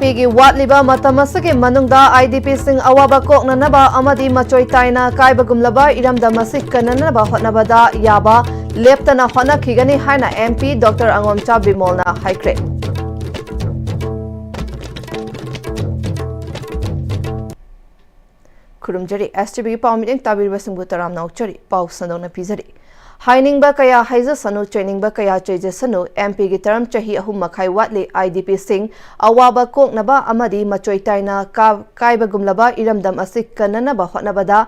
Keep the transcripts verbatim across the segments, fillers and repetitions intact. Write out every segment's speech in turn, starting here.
ꯄꯤꯒꯤ ꯋꯥꯠꯂꯤꯕ ꯃꯇꯝ ꯑꯁꯤꯒꯤ ꯃꯅꯨꯡꯗ IDPꯁꯤꯡ ꯑꯋꯥꯕ ꯀꯣꯛꯅꯅꯕ ꯑꯃꯗꯤ ꯃꯆꯣꯏ ꯇꯥꯏꯅ ꯀꯥꯏꯕꯒꯨꯝꯂꯕ ꯏꯔꯝꯗꯝ ꯑꯁꯤ ꯀꯟꯅꯅꯕ ꯍꯣꯠꯅꯕꯗ ꯌꯥꯕ ꯂꯦꯞꯇꯅ ꯍꯣꯠꯅꯈꯤꯒꯅꯤ ꯍꯥꯏꯅ MP Doctor ꯑꯉꯣꯝꯆꯥ ꯕꯤꯃꯣꯜꯅ ꯍꯥꯏꯈ꯭ꯔꯦ꯫ ꯈꯨꯔꯨꯝꯖꯔꯤ꯫ STVꯒꯤ ꯄꯥꯎ ꯃꯤꯠꯌꯦꯡ ꯇꯥꯕꯤꯔꯤꯕꯁꯤꯡꯕꯨ ꯇꯔꯥꯝꯅ ꯑꯣꯛꯆꯔꯤ꯫ ꯄꯥꯎ ꯁꯟꯗꯣꯛꯅ ꯄꯤꯖꯔꯤ꯫ ꯍꯥꯏꯅꯤꯡꯕ ꯀꯌꯥ ꯍꯥꯏꯖꯁꯅꯨ, ꯆꯩꯅꯤꯡꯕ ꯀꯌꯥ ꯆꯩꯖꯁꯅꯨ, MPꯒꯤ term ꯆꯍꯤ ꯑꯍꯨꯝ ꯃꯈꯥꯏ ꯋꯥꯠꯂꯤ꯫ IDPꯁꯤꯡ ꯑꯋꯥꯕ ꯀꯣꯛꯅꯕ ꯑꯃꯗꯤ ꯃꯆꯣꯏ ꯇꯥꯏꯅ ꯀꯥ-, ꯀꯥꯏꯕꯒꯨꯝꯂꯕ ꯏꯔꯝꯗꯝ ꯑꯁꯤ ꯀꯟꯅꯅꯕ ꯍꯣꯠꯅꯕꯗ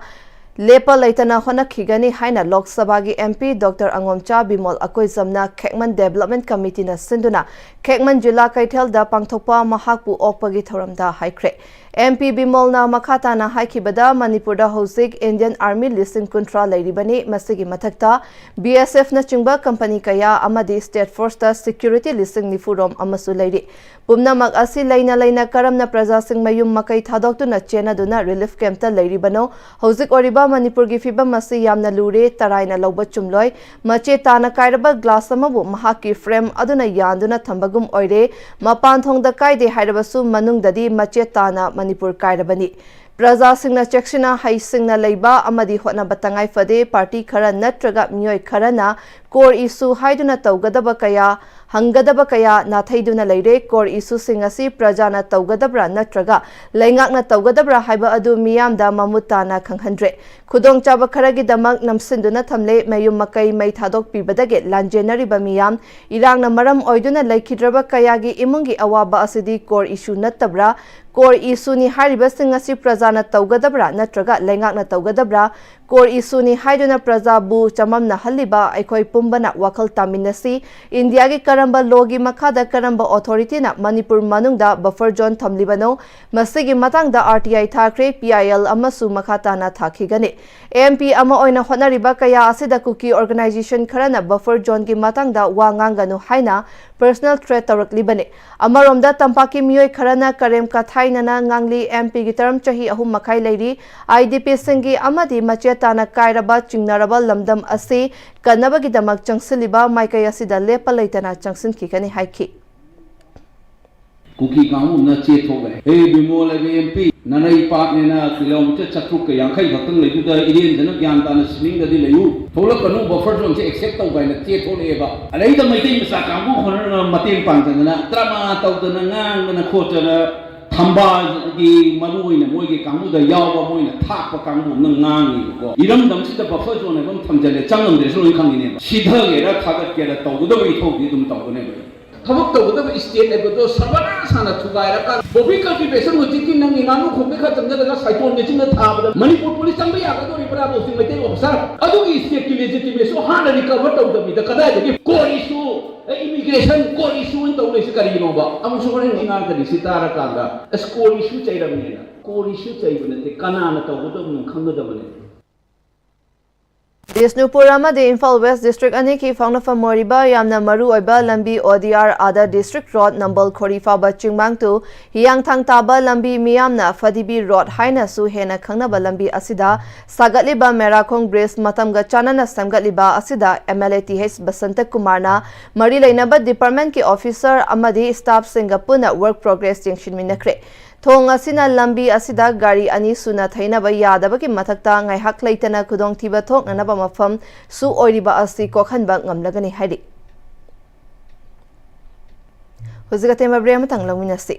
ꯂꯦꯞꯄ ꯂꯩꯇꯅ ꯍꯣꯠꯅꯈꯤꯒꯅꯤ ꯍꯥꯏꯅ ꯂꯣꯛ ꯁꯚꯥꯒꯤ MP Doctor ꯑꯉꯣꯝꯆꯥ ꯕꯤꯃꯣꯜ ꯑꯀꯣꯏꯖꯝꯅ ꯈꯦꯛꯃꯟ Development Committeeꯅ ꯁꯤꯟꯗꯨꯅ ꯈꯦꯛꯃꯟ ꯖꯤꯂꯥ ꯀꯩꯊꯦꯜꯗ ꯄꯥꯡꯊꯣꯛꯄ ꯃꯍꯥꯛꯄꯨ ꯑꯣꯛꯄꯒꯤ ꯊꯧꯔꯝꯗ ꯍꯥꯏꯈ꯭ꯔꯦ꯫ MP ꯕꯤꯃꯣꯜꯅ ꯃꯈꯥ ꯇꯥꯅ ꯍꯥꯏꯈꯤꯕꯗ, ꯃꯅꯤꯄꯨꯔꯗ ꯍꯧꯖꯤꯛ Indian Army ꯂꯤꯁꯤꯡ ꯀꯨꯟꯊ꯭ꯔꯥ ꯂꯩꯔꯤꯕꯅꯤ꯫ ꯃꯁꯤꯒꯤ ꯃꯊꯛꯇ BSFꯅꯆꯤꯡꯕ company ꯀꯌꯥ ꯑꯃꯗꯤ state forceꯇ security ꯂꯤꯁꯤꯡ ꯅꯤꯐꯨ ꯔꯣꯝ ꯑꯃꯁꯨ ꯂꯩꯔꯤ꯫ ꯄꯨꯝꯅꯃꯛ ꯑꯁꯤ ꯂꯩꯅ ꯂꯩꯅ ꯀꯔꯝꯅ ꯄ꯭ꯔꯖꯥꯁꯤꯡ ꯃꯌꯨꯝ ꯃꯀꯩ ꯊꯥꯗꯣꯛꯇꯨꯅ ꯆꯦꯟꯅꯗꯨꯅ relief campꯇ ꯂꯩꯔꯤꯕꯅꯣ? ꯍꯧꯖꯤꯛ ꯑꯣꯏꯔꯤꯕ ꯃꯅꯤꯄꯨꯔꯒꯤ ꯐꯤꯕꯝ ꯑꯁꯤ ꯌꯥꯝꯅ ꯂꯨꯔꯦ, ꯇꯔꯥꯏꯅ ꯂꯧꯕ ꯆꯨꯝꯂꯣꯏ꯫ ꯃꯆꯦ ꯇꯥꯅ ꯀꯥꯏꯔꯕ glass ꯑꯃꯕꯨ ꯃꯍꯥꯛꯀꯤ frame ꯑꯗꯨꯅ ꯌꯥꯟꯗꯨꯅ ꯊꯝꯕꯒꯨꯝ ꯑꯣꯏꯔꯦ꯫ ꯃꯄꯥꯟ ꯊꯣꯡꯗ ꯀꯥꯏꯗꯦ ꯍꯥꯏꯔꯕꯁꯨ ꯃꯅꯨꯡꯗꯗꯤ ꯃꯆꯦ ꯇꯥꯅ ꯃꯅꯤꯄꯨꯔ ꯀꯥꯏꯔꯕꯅꯤ꯫ ꯄ꯭ꯔꯖꯥꯁꯤꯡꯅ ꯆꯦꯛꯁꯤꯟꯅ ꯍꯩꯁꯤꯡꯅ ꯂꯩꯕ ꯑꯃꯗꯤ ꯍꯣꯠꯅꯕ ꯇꯉꯥꯏ ꯐꯗꯦ꯫ Party ꯈꯔ ꯅꯠꯇ꯭ꯔꯒ ꯃꯤꯑꯣꯏ ꯈꯔꯅ core issue ꯍꯥꯏꯗꯨꯅ ꯇꯧꯒꯗꯕ ꯀꯌꯥ, ꯍꯪꯒꯗꯕ ꯀꯌꯥ ꯅꯥꯊꯩꯗꯨꯅ ꯂꯩꯔꯦ꯫ Core issueꯁꯤꯡ ꯑꯁꯤ ꯄ꯭ꯔꯖꯥꯅ ꯇꯧꯒꯗꯕ꯭ꯔꯥ ꯅꯠꯇ꯭ꯔꯒ ꯂꯩꯉꯥꯛꯅ ꯇꯧꯒꯗꯕ꯭ꯔꯥ ꯍꯥꯏꯕ ꯑꯗꯨ ꯃꯤꯌꯥꯝꯗ ꯃꯃꯨꯠ ꯇꯥꯅ ꯈꯪꯍꯟꯗ꯭ꯔꯦ꯫ ꯈꯨꯗꯣꯡꯆꯥꯕ ꯈꯔꯒꯤꯗꯃꯛ ꯅꯝꯁꯤꯟꯗꯨꯅ ꯊꯝꯂꯦ꯫ ꯃꯌꯨꯝ ꯃꯀꯩ ꯃꯩ ꯊꯥꯗꯣꯛꯄꯤꯕꯗꯒꯤ ꯂꯥꯟꯖꯦꯟꯅꯔꯤꯕ ꯃꯤꯌꯥꯝ, ꯏꯔꯥꯡꯅ ꯃꯔꯝ ꯑꯣꯏꯗꯨꯅ ꯂꯩꯈꯤꯗ꯭ꯔꯕ ꯀꯌꯥꯒꯤ ꯏꯃꯨꯡꯒꯤ ꯑꯋꯥꯕ ꯑꯁꯤꯗꯤ core issue ꯅꯠꯇꯕ꯭ꯔꯥ? Core issueꯅꯤ ꯍꯥꯏꯔꯤꯕꯁꯤꯡ ꯑꯁꯤ ꯄ꯭ꯔꯖꯥꯅ ꯇꯧꯒꯗꯕ꯭ꯔꯥ ꯅꯠꯇ꯭ꯔꯒ ꯂꯩꯉꯥꯛꯅ ꯇꯧꯒꯗꯕ꯭ꯔꯥ? Core issueꯅꯤ ꯍꯥꯏꯗꯨꯅ ꯄ꯭ꯔꯖꯥꯕꯨ ꯆꯃꯝꯅꯍꯜꯂꯤꯕ ꯑꯩꯈꯣꯏ ꯄꯨꯝꯕꯅ ꯋꯥꯈꯜ ꯇꯥꯃꯤꯟꯅꯁꯤ꯫ ꯏꯟꯗꯤꯌꯥꯒꯤ ꯀꯔꯝꯕ lawꯒꯤ ꯃꯈꯥꯗ ꯀꯔꯝꯕ authorityꯅ ꯃꯅꯤꯄꯨꯔ ꯃꯅꯨꯡꯗ buffer zone ꯊꯝꯂꯤꯕꯅꯣ? ꯃꯁꯤꯒꯤ ꯃꯇꯥꯡꯗ RTI ꯊꯥꯈ꯭ꯔꯦ, PIL ꯑꯃꯁꯨ ꯃꯈꯥ ꯇꯥꯅ ꯊꯥꯈꯤꯒꯅꯤ꯫ MP ꯑꯃ ꯑꯣꯏꯅ ꯍꯣꯠꯅꯔꯤꯕ ꯀꯌꯥ ꯑꯁꯤꯗ ꯀꯨꯀꯤ organization ꯈꯔꯅ buffer zoneꯒꯤ ꯃꯇꯥꯡꯗ ꯋꯥ ꯉꯥꯡꯒꯅꯨ ꯍꯥꯏꯅ personal threat ꯇꯧꯔꯛꯂꯤꯕꯅꯤ꯫ ꯑꯃꯔꯣꯝꯗ ꯇꯝꯄꯥꯛꯀꯤ ꯃꯤꯑꯣꯏ ꯈꯔꯅ ꯀꯔꯦꯝ ꯀꯊꯥꯏꯅꯅ ꯉꯥꯡꯂꯤ, MPꯒꯤ term ꯆꯍꯤ ꯑꯍꯨꯝ ꯃꯈꯥꯏ ꯂꯩꯔꯤ, IDPꯁꯤꯡꯒꯤ ꯑꯃꯗꯤ ꯃꯆꯦ ꯇꯥꯅ ꯀꯥꯏꯔꯕ ꯆꯤꯡꯅꯔꯕ ꯂꯝꯗꯝ ꯑꯁꯤ ꯀꯟꯅꯕꯒꯤꯗꯃꯛ ꯆꯪꯁꯤꯜꯂꯤꯕ ꯃꯥꯏꯀꯩ ꯑꯁꯤꯗ ꯂꯦꯞꯄ ꯂꯩꯇꯅ ꯆꯪꯁꯤꯟꯈꯤꯒꯅꯤ ꯍꯥꯏꯈꯤ꯫ ꯀꯨꯀꯤ ꯀꯥꯡꯕꯨꯅ ꯆꯦ ꯊꯣꯛꯂꯛꯑꯦ꯫ "ꯍꯦ ꯕꯤꯃꯣꯜ ꯍꯥꯏꯕ ꯑꯦꯝ ꯄꯤ, ꯅꯅꯩ ꯄꯥꯠꯅꯦꯅ ꯀꯤꯂꯣꯃꯤꯇꯔ ꯆꯥꯇ꯭ꯔꯨꯛꯀ ꯌꯥꯡꯈꯩ ꯈꯛꯇꯪ ꯂꯩꯗꯨꯗ ꯏꯔꯦꯟꯖꯅ ꯒ꯭ꯌꯥꯟ ꯇꯥꯅ ꯁꯤꯂꯤꯡꯗꯗꯤ ꯂꯩꯌꯨ꯫ ꯊꯣꯛꯂꯛꯀꯅꯨ, ꯕꯐꯔ ꯖꯣꯟꯁꯦ ꯑꯦꯛꯁꯦꯞ ꯇꯧꯕ" ꯍꯥꯏꯅ ꯆꯦ ꯊꯣꯛꯂꯛꯑꯦꯕ꯫ ꯑꯗꯩꯗ ꯃꯩꯇꯩ ꯃꯆꯥ ꯀꯥꯡꯕꯨ ꯈꯔꯅ ꯃꯇꯦꯡ ꯄꯥꯡꯗꯅ ꯗ꯭ꯔꯃꯥ ꯇꯧꯗꯅ ꯉꯥꯡꯗꯅ ꯈꯣꯠꯇꯅ ꯊꯝꯕꯥꯜꯒꯤ ꯃꯔꯨ ꯑꯣꯏꯅ ꯃꯣꯏꯒꯤ ꯀꯥꯡꯕꯨꯗ ꯌꯥꯎꯕ ꯃꯣꯏꯅ ꯊꯥꯛꯄ ꯀꯥꯡꯕꯨ ꯑꯃꯅ ꯉꯥꯡꯉꯤꯕꯀꯣ꯫ ꯏꯔꯝꯗꯝꯁꯤꯗ ꯕꯐꯔ ꯖꯣꯟ ꯍꯥꯏꯕ ꯑꯃ ꯊꯝꯖꯜꯂꯦ, ꯆꯪꯉꯝꯗ꯭ꯔꯦꯁꯨ ꯂꯣꯏ ꯈꯪꯉꯤꯅꯦꯕ꯫ ꯁꯤꯊꯒꯦꯔꯥ ꯊꯥꯒꯠꯀꯦꯔꯥ ꯇꯧꯒꯗꯕ ꯏꯊꯧꯗꯤ ꯑꯗꯨꯝ ꯇꯧꯒꯅꯦꯕ꯫ ꯊꯕꯛ ꯇꯧꯒꯗꯕ ꯏꯁꯇꯦꯠ ꯍꯥꯏꯕꯗꯣ ꯁꯔꯕꯅꯥꯁ ꯍꯥꯟꯅ ꯊꯨꯒꯥꯏꯔꯀꯥꯟꯗ ꯕꯣꯕꯤ ꯀꯜꯇꯤꯚꯦꯁꯟ ꯍꯧꯖꯤꯛꯀꯤ ꯅꯪꯒꯤ ꯉꯥꯅꯨ ꯈꯣꯡꯕꯩ ꯈꯔ ꯆꯪꯁꯤꯜꯂꯒ ꯁꯥꯏꯇꯣꯟ ꯃꯦꯆꯤꯟꯗ ꯊꯥꯕꯗ ꯃꯅꯤꯄꯨꯔ ꯄꯨꯂꯤꯁ ꯆꯪꯕ ꯌꯥꯒꯗꯧꯔꯤꯕ꯭ꯔꯥ ꯍꯧꯖꯤꯛ ꯃꯩꯇꯩ ꯑꯣꯐꯤꯁꯥꯔ ꯑꯗꯨꯒꯤ ꯏꯁꯇꯦꯠꯀꯤ ꯂꯦꯖꯤꯇꯤꯃꯦꯠꯁꯨ ꯍꯥꯟꯅ ꯔꯤꯀꯚꯔ ꯇꯧꯗꯕꯤꯗ ꯀꯗꯥꯏꯗꯒꯤ ꯀꯣꯔꯠ ꯏꯁꯨ, ꯏꯃꯤꯒ꯭ꯔꯦꯁꯟ ꯀꯣꯔꯠ ꯏꯁꯨ ꯑꯣꯏꯅ ꯇꯧ ꯂꯩꯁꯤ ꯀꯔꯤꯒꯤꯅꯣꯕ? ꯑꯃꯨꯛꯁꯨ ꯍꯣꯔꯦꯟ ꯉꯥꯡꯒꯅꯤ ꯁꯤ ꯇꯥꯔꯀꯥꯟꯗ ꯑꯁ ꯀꯣꯔꯠ ꯏꯁꯨ ꯆꯩꯔꯝꯃꯦꯅ꯫ ꯀꯣꯔꯠ ꯏꯁꯨ ꯆꯩꯕ ꯅꯠꯇꯦ, ꯀꯅꯥꯅ ꯇꯧꯒꯗꯕꯅꯣ ꯈꯪꯒꯗꯕꯅꯦ꯫ ꯕꯤꯁꯅꯨꯄꯨꯔ ꯑꯃꯗꯤ ꯏꯝꯐꯥꯜ ꯋꯦꯁ ꯗꯤꯁꯇ꯭ꯔꯤꯛ ꯑꯅꯤꯒꯤ ꯐꯥꯎꯅꯐꯝ ꯑꯣꯏꯔꯤꯕ ꯌꯥꯝꯅ ꯃꯔꯨ ꯑꯣꯏꯕ ꯂꯝꯕꯤ ꯑꯣ ꯗꯤ ꯑꯥꯔ ꯑꯥꯗ ꯗꯤꯁꯇ꯭ꯔꯤꯛ ꯔꯣꯗ ꯅꯝꯕꯣꯜ ꯈꯣꯔꯤ ꯐꯥꯎꯕ ꯆꯤꯡꯃꯥꯡ ꯇꯨ ꯍꯤꯌꯥꯡꯊꯥꯡ ꯇꯥꯕ ꯂꯝꯕꯤ, ꯃꯤꯌꯥꯝꯅ ꯐꯗꯤꯕꯤ ꯔꯣꯗ ꯍꯥꯏꯅꯁꯨ ꯍꯦꯟꯅ ꯈꯪꯅꯕ ꯂꯝꯕꯤ ꯑꯁꯤꯗ ꯁꯥꯒꯠꯂꯤꯕ ꯃꯦꯔꯥꯈꯣꯡ ꯕ꯭ꯔꯤꯖ ꯃꯇꯝꯒ ꯆꯥꯟꯅꯅ ꯁꯦꯝꯒꯠꯂꯤꯕ ꯑꯁꯤꯗ M L A T H Basanta ꯀꯨꯃꯥꯔꯅ ꯃꯔꯤ ꯂꯩꯅꯕ ꯗꯤꯄꯥꯔꯠꯃꯦꯟꯠꯀꯤ ꯑꯣꯐꯤꯁꯔ ꯑꯃꯗꯤ ꯁ꯭ꯇꯥꯐꯁꯤꯡꯒ ꯄꯨꯟꯅ ꯋꯔꯛ ꯄ꯭ꯔꯣꯒ꯭ꯔꯦꯁ ꯌꯦꯡꯁꯤꯟꯃꯤꯟꯅꯈ꯭ꯔꯦ꯫ ꯊꯣꯡ ꯑꯁꯤꯅ ꯂꯝꯕꯤ ꯑꯁꯤꯗ ꯒꯥꯔꯤ ꯑꯅꯤ ꯁꯨꯅ ꯊꯩꯅꯕ ꯌꯥꯗꯕꯒꯤ ꯃꯊꯛꯇ ꯉꯥꯏꯍꯥꯛ ꯂꯩꯇꯅ ꯈꯨꯗꯣꯡꯊꯤꯕ ꯊꯣꯛꯅꯅꯕ ꯃꯐꯝꯁꯨ ꯑꯣꯏꯔꯤꯕ ꯑꯁꯤ ꯀꯣꯛꯍꯟꯕ ꯉꯝꯂꯒꯅꯤ ꯍꯥꯏꯔꯤ꯫ ꯍꯧꯖꯤꯛ ꯑꯇꯦꯟꯕ ꯕ꯭ꯔꯦꯛ ꯑꯃꯇꯪ ꯂꯧꯃꯤꯟꯅꯁꯤ꯫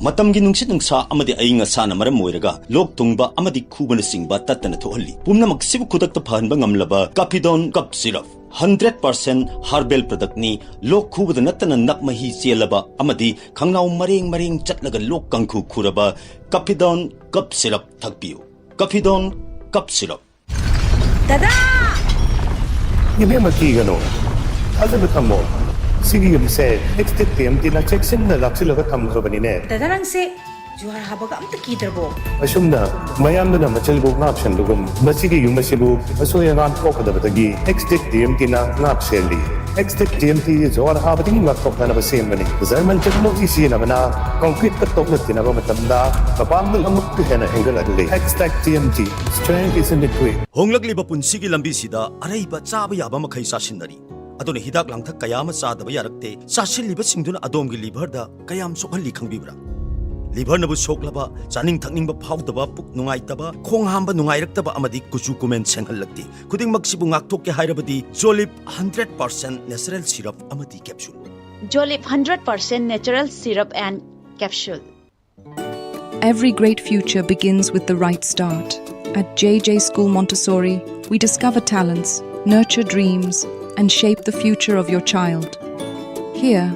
ꯃꯇꯝꯒꯤ ꯅꯨꯡꯁꯤꯠ ꯅꯨꯡꯁꯥ ꯑꯃꯗꯤ ꯑꯏꯪ ꯑꯁꯥꯅ ꯃꯔꯝ ꯑꯣꯏꯔꯒ ꯂꯣꯛ ꯊꯨꯡꯕ ꯑꯃꯗꯤ ꯈꯨꯕꯅꯆꯤꯡꯕ ꯇꯠꯇꯅ ꯊꯣꯛꯍꯜꯂꯤ꯫ ꯄꯨꯝꯅꯃꯛꯁꯤꯕꯨ ꯈꯨꯗꯛꯇ ꯐꯍꯟꯕ ꯉꯝꯂꯕ ꯀꯥꯐꯤꯗꯣꯟ ꯀꯞ ꯁꯤꯔꯞ ꯍꯟꯗ꯭ꯔꯦꯠ ꯄꯥꯔꯁꯦꯟ ꯍꯥꯔꯕꯦꯜ ꯄ꯭ꯔꯗꯛꯅꯤ꯫ ꯂꯣꯛ ꯈꯨꯕꯗ ꯅꯠꯇꯅ ꯅꯞ ꯃꯍꯤ ꯆꯦꯜꯂꯕ ꯑꯃꯗꯤ ꯈꯪꯅꯥꯎ ꯃꯔꯦꯡ ꯃꯔꯦꯡ ꯆꯠꯂꯒ ꯂꯣꯛ ꯀꯥꯡꯈꯨ ꯈꯨꯔꯕ ꯀꯥꯐꯤꯗꯣꯟ ꯀꯞ ꯁꯤꯔꯞ ꯊꯛꯄꯤꯌꯨ꯫ ꯀꯥꯐꯤꯗꯣꯟ ꯀꯞ ꯁꯤꯔꯞ꯫ ꯗꯗꯥ! ꯏꯕꯦꯝꯃ ꯀꯤꯒꯅꯨ, ꯊꯥꯖꯕ ꯊꯝꯃꯣ꯫ ꯁꯤꯒꯤ ꯌꯨꯝꯁꯦ ꯑꯦꯛꯁꯇꯦꯛ ꯇꯤ ꯑꯦꯝ ꯇꯤꯅ ꯆꯦꯛꯁꯤꯟꯅ ꯂꯥꯛꯁꯤꯜꯂꯒ ꯊꯝꯈ꯭ꯔꯕꯅꯤꯅꯦ꯫ ꯗꯗꯥ ꯅꯪꯁꯦ ꯖꯨꯍꯥꯔ ꯍꯥꯕꯒ ꯑꯝꯇ ꯀꯤꯗ꯭ꯔꯕꯣ? ꯑꯁꯨꯝꯅ ꯃꯌꯥꯝꯗꯨꯅ ꯃꯆꯤꯜꯕꯨ ꯉꯥꯛꯁꯦꯟꯕꯒꯨꯝ ꯃꯁꯤꯒꯤ ꯌꯨꯝ ꯑꯁꯤꯕꯨ ꯑꯁꯣꯏ ꯑꯉꯥꯝ ꯊꯣꯛꯀꯗꯕꯗꯒꯤ ꯑꯦꯛꯁꯇꯦꯛ ꯇꯤ ꯑꯦꯝ ꯇꯤꯅ ꯉꯥꯛ ꯁꯦꯜꯂꯤ꯫ ꯑꯦꯛꯁꯇꯦꯛ ꯇꯤ ꯑꯦꯝ ꯇꯤ ꯖꯨꯍꯥꯔ ꯍꯥꯕꯗꯒꯤ ꯉꯥꯛꯊꯣꯛꯅꯅꯕ ꯁꯦꯝꯕꯅꯤ꯫ ꯖꯔꯃꯟ ꯇꯦꯛꯅꯣꯂꯣꯖꯤ ꯁꯤꯖꯤꯟꯅꯕꯅ ꯀꯪꯀ꯭ꯔꯤꯠꯀ ꯇꯣꯛꯅ ꯇꯤꯟꯅꯕ ꯃꯇꯝꯗ ꯃꯄꯥꯡꯒꯜ ꯑꯃꯨꯛꯀ ꯍꯦꯟꯅ ꯍꯦꯟꯒꯠꯍꯜꯂꯤ꯫ ꯑꯦꯛꯁꯇꯦꯛ T M T, strength is in the grit꯫ ꯍꯣꯡꯂꯛꯂꯤꯕ ꯄꯨꯟꯁꯤꯒꯤ ꯂꯝꯕꯤꯁꯤꯗ ꯑꯔꯩꯕ ꯆꯥꯕ ꯌꯥꯕ ꯃꯈꯩ ꯆꯥꯁꯤꯟꯅꯔꯤ꯫ ꯑꯗꯨꯅ ꯍꯤꯗꯥꯛ ꯂꯥꯡꯊꯛ ꯀꯌꯥ ꯑꯃ ꯆꯥꯗꯕ ꯌꯥꯔꯛꯇꯦ꯫ ꯆꯥꯁꯤꯜꯂꯤꯕꯁꯤꯡꯗꯨꯅ ꯑꯗꯣꯝꯒꯤ ꯂꯤꯚꯔꯗ ꯀꯌꯥꯝ ꯁꯣꯛꯍꯜꯂꯤ ꯈꯪꯕꯤꯕ꯭ꯔꯥ? ꯂꯤꯚꯔꯅꯕꯨ ꯁꯣꯛꯂꯕ, ꯆꯥꯅꯤꯡ ꯊꯛꯅꯤꯡꯕ ꯐꯥꯎꯗꯕ, ꯄꯨꯛ ꯅꯨꯡꯉꯥꯏꯇꯕ, ꯈꯣꯡ ꯍꯥꯝꯕ ꯅꯨꯡꯉꯥꯏꯔꯛꯇꯕ ꯑꯃꯗꯤ ꯀꯨꯆꯨ ꯀꯨꯃꯦꯟ ꯁꯦꯡꯍꯜꯂꯛꯇꯦ꯫ ꯈꯨꯗꯤꯡꯃꯛꯁꯤꯕꯨ ꯉꯥꯛꯊꯣꯛꯀꯦ ꯍꯥꯏꯔꯕꯗꯤ ꯖꯣꯂꯤꯞ ꯍꯟꯗ꯭ꯔꯦꯠ ꯄꯥꯔꯁꯦꯟ ꯅꯦꯆꯔꯦꯜ ꯁꯤꯔꯞ ꯑꯃꯗꯤ capsule. Jolip hundred percent natural syrup and capsule. Every great future begins with the right start. At J J School Montessori, we discover talents, nurture dreams, and shape the future of your child. Here,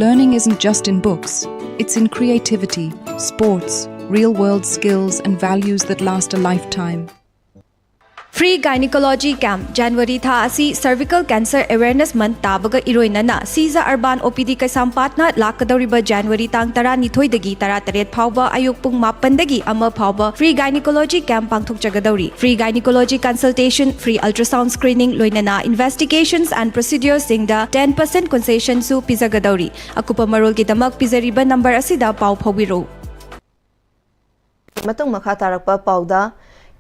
learning isn't just in books, it's in creativity, sports, real world skills, and values that last a lifetime. Free Gynecology Camp, January ꯊꯥ ꯑꯁꯤ Cervical Cancer Awareness Month ꯇꯥꯕꯒ ꯏꯔꯣꯏꯅꯅ ꯁꯤꯖ urban O P ꯗꯤ ꯀꯩꯁꯥꯝꯄꯥꯠꯅ ꯂꯥꯛꯀꯗꯧꯔꯤꯕ January ꯇꯥꯡ ꯇꯔꯥꯅꯤꯊꯣꯏꯗꯒꯤ ꯇꯔꯥꯇꯔꯦꯠ ꯐꯥꯎꯕ ꯑꯌꯨꯛ ꯄꯨꯡ ꯃꯥꯄꯟꯗꯒꯤ ꯑꯃ ꯐꯥꯎꯕ Free Gynecology Camp ꯄꯥꯡꯊꯣꯛꯆꯒꯗꯧꯔꯤ꯫ Free Gynecology Consultation, Free Ultrasound Screening ꯂꯣꯏꯅꯅ Investigations and Procedures ꯁꯤꯡꯗ ten percent concession ꯁꯨ ꯄꯤꯖꯒꯗꯧꯔꯤ꯫ ꯑꯀꯨꯞꯄ ꯃꯔꯣꯜꯒꯤꯗꯃꯛ ꯄꯤꯖꯔꯤꯕ number ꯑꯁꯤꯗ ꯄꯥꯎ ꯐꯥꯎꯕꯤꯔꯛꯎ꯫ ꯃꯇꯨꯡ ꯃꯈꯥ ꯇꯥꯔꯛꯄ ꯄꯥꯎꯗ,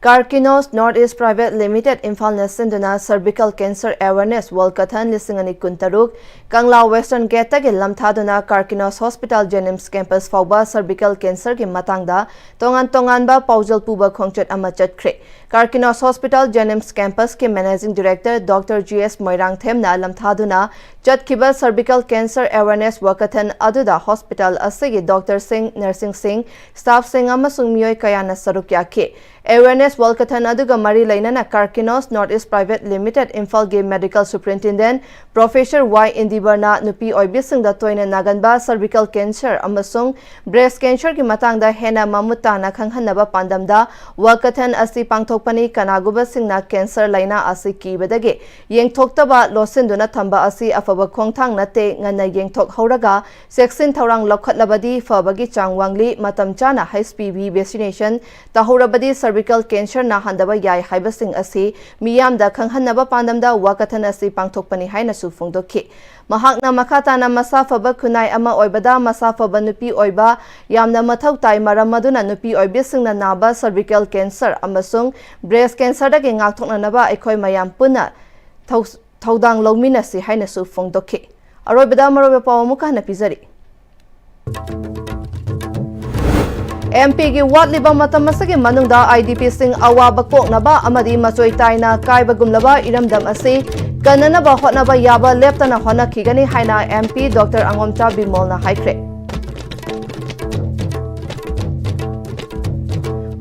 Karkinos North East Private Limited ꯏꯝꯐꯥꯜꯅ ꯁꯤꯟꯗꯨꯅ Cervical Cancer Awareness Walkathon ꯂꯤꯁꯤꯡ ꯑꯅꯤ ꯀꯨꯟꯇꯔꯨꯛ, ꯀꯪꯂꯥ Western Gate ꯇꯒꯤ ꯂꯝꯊꯥꯗꯨꯅ Karkinos Hospital JNIMS Campus ꯐꯥꯎꯕ cervical cancer ꯒꯤ ꯃꯇꯥꯡꯗ ꯇꯣꯉꯥꯟ ꯇꯣꯉꯥꯟꯕ ꯄꯥꯎꯖꯦꯜ ꯄꯨꯕ ꯈꯣꯡꯆꯠ ꯑꯃ ꯆꯠꯈ꯭ꯔꯦ꯫ Karkinos Hospital JNIMS Campus ꯀꯤ Managing Director Doctor G S ꯃꯣꯏꯔꯥꯡꯊꯦꯝꯅ ꯂꯝꯊꯥꯗꯨꯅ ꯆꯠꯈꯤꯕ Cervical Cancer Awareness Walkathon ꯑꯗꯨꯗ hospital ꯑꯁꯤꯒꯤ doctor ꯁꯤꯡ, nurse ꯁꯤꯡ, staff ꯁꯤꯡ ꯑꯃꯁꯨꯡ ꯃꯤꯑꯣꯏ ꯀꯌꯥꯅ ꯁꯔꯨꯛ ꯌꯥꯈꯤ꯫ Awareness Walkathon ꯑꯗꯨꯒ ꯃꯔꯤ ꯂꯩꯅꯅ Karkinos North East Private Limited ꯏꯝꯐꯥꯜꯒꯤ Medical Superintendent Professor Y ꯏꯟꯗꯤꯕꯔꯅ ꯅꯨꯄꯤ ꯑꯣꯏꯕꯤꯁꯤꯡꯗ ꯇꯣꯏꯅ ꯅꯥꯒꯟꯕ cervical cancer ꯑꯃꯁꯨꯡ breast cancer ꯒꯤ ꯃꯇꯥꯡꯗ ꯍꯦꯟꯅ ꯃꯃꯨꯠ ꯇꯥꯅ ꯈꯪꯍꯟꯅꯕ ꯄꯥꯟꯗꯝꯗ walkathon ꯑꯁꯤ ꯄꯥꯡꯊꯣꯛꯄꯅꯤ꯫ ꯀꯅꯥꯒꯨꯝꯕꯁꯤꯡꯅ cancer ꯂꯥꯏꯅꯥ ꯑꯁꯤ ꯀꯤꯕꯗꯒꯤ ꯌꯦꯡꯊꯣꯛꯇꯕ ꯂꯣꯠꯁꯤꯟꯗꯨꯅ ꯊꯝꯕ ꯑꯁꯤ ꯑꯐꯕ ꯈꯣꯡꯊꯥꯡ ꯅꯠꯇꯦ꯫ ꯉꯟꯅ ꯌꯦꯡꯊꯣꯛꯍꯧꯔꯒ ꯆꯦꯛꯁꯤꯟ ꯊꯧꯔꯥꯡ ꯂꯧꯈꯠꯂꯕꯗꯤ ꯐꯕꯒꯤ ꯆꯥꯡ ꯋꯥꯡꯂꯤ꯫ ꯃꯇꯝ ꯆꯥꯅ H P V vaccination ꯇꯧꯍꯧꯔꯕꯗꯤ cervical cancer ꯅꯥꯍꯟꯗꯕ ꯌꯥꯏ ꯍꯥꯏꯕꯁꯤꯡ ꯑꯁꯤ ꯃꯤꯌꯥꯝꯗ ꯈꯪꯍꯟꯅꯕ ꯄꯥꯟꯗꯝꯗ walkathon ꯑꯁꯤ ꯄꯥꯡꯊꯣꯛꯄꯅꯤ ꯍꯥꯏꯅꯁꯨ ꯐꯣꯡꯗꯣꯛꯈꯤ꯫ ꯃꯍꯥꯛꯅ ꯃꯈꯥ ꯇꯥꯅ ꯃꯁꯥ ꯐꯕ ꯈꯨꯟꯅꯥꯏ ꯑꯃ ꯑꯣꯏꯕꯗ ꯃꯁꯥ ꯐꯕ ꯅꯨꯄꯤ ꯑꯣꯏꯕ ꯌꯥꯝꯅ ꯃꯊꯧ ꯇꯥꯏ, ꯃꯔꯝ ꯑꯗꯨꯅ ꯅꯨꯄꯤ ꯑꯣꯏꯕꯤꯁꯤꯡꯅ ꯅꯥꯕ cervical cancer ꯑꯃꯁꯨꯡ breast cancer ꯗꯒꯤ ꯉꯥꯛꯊꯣꯛꯅꯅꯕ ꯑꯩꯈꯣꯏ ꯃꯌꯥꯝ ꯄꯨꯟꯅ ꯊꯧ-, ꯊꯧꯗꯥꯡ ꯂꯧꯃꯤꯟꯅꯁꯤ ꯍꯥꯏꯅꯁꯨ ꯐꯣꯡꯗꯣꯛꯈꯤ꯫ ꯑꯔꯣꯏꯕꯗ ꯃꯔꯨꯑꯣꯏꯕ ꯄꯥꯎ ꯑꯃꯨꯛꯀ ꯍꯟꯅ ꯄꯤꯖꯔꯤ꯫ ꯑꯦꯝ ꯄꯤꯒꯤ ꯋꯥꯠꯂꯤꯕ ꯃꯇꯝ ꯑꯁꯤꯒꯤ ꯃꯅꯨꯡꯗ ꯑꯥꯏ ꯗꯤ ꯄꯤꯁꯤꯡ ꯑꯋꯥꯕ ꯀꯣꯛꯅꯕ ꯑꯃꯗꯤ ꯃꯆꯣꯏ ꯇꯥꯏꯅ ꯀꯥꯏꯕꯒꯨꯝꯂꯕ ꯏꯔꯝꯗꯝ ꯑꯁꯤ ꯀꯟꯅꯅꯕ ꯍꯣꯠꯅꯕ ꯌꯥꯕ ꯂꯦꯞꯇꯅ ꯍꯣꯠꯅꯈꯤꯒꯅꯤ ꯍꯥꯏꯅ ꯑꯦꯝ ꯄꯤ ꯗꯣꯛꯇꯔ ꯑꯉꯣꯝꯆꯥ ꯕꯤꯃꯣꯜꯅ ꯍꯥꯏꯈ꯭ꯔꯦ꯫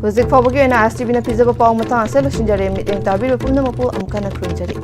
ꯍꯧꯖꯤꯛ ꯐꯥꯎꯕꯒꯤ ꯑꯣꯏꯅ ꯑꯦꯁ ꯇꯤ ꯚꯤꯅ ꯄꯤꯖꯕ ꯄꯥꯎ ꯃꯇꯥꯡ ꯑꯁꯤꯗ ꯂꯣꯏꯁꯤꯟꯖꯔꯦ꯫ ꯃꯤꯠꯌꯦꯡ ꯇꯥꯕꯤꯔꯤꯕ ꯄꯨꯝꯅꯃꯛꯄꯨ ꯑꯃꯨꯛ ꯍꯟꯅ ꯈꯨꯔꯨꯝꯖꯔꯤ꯫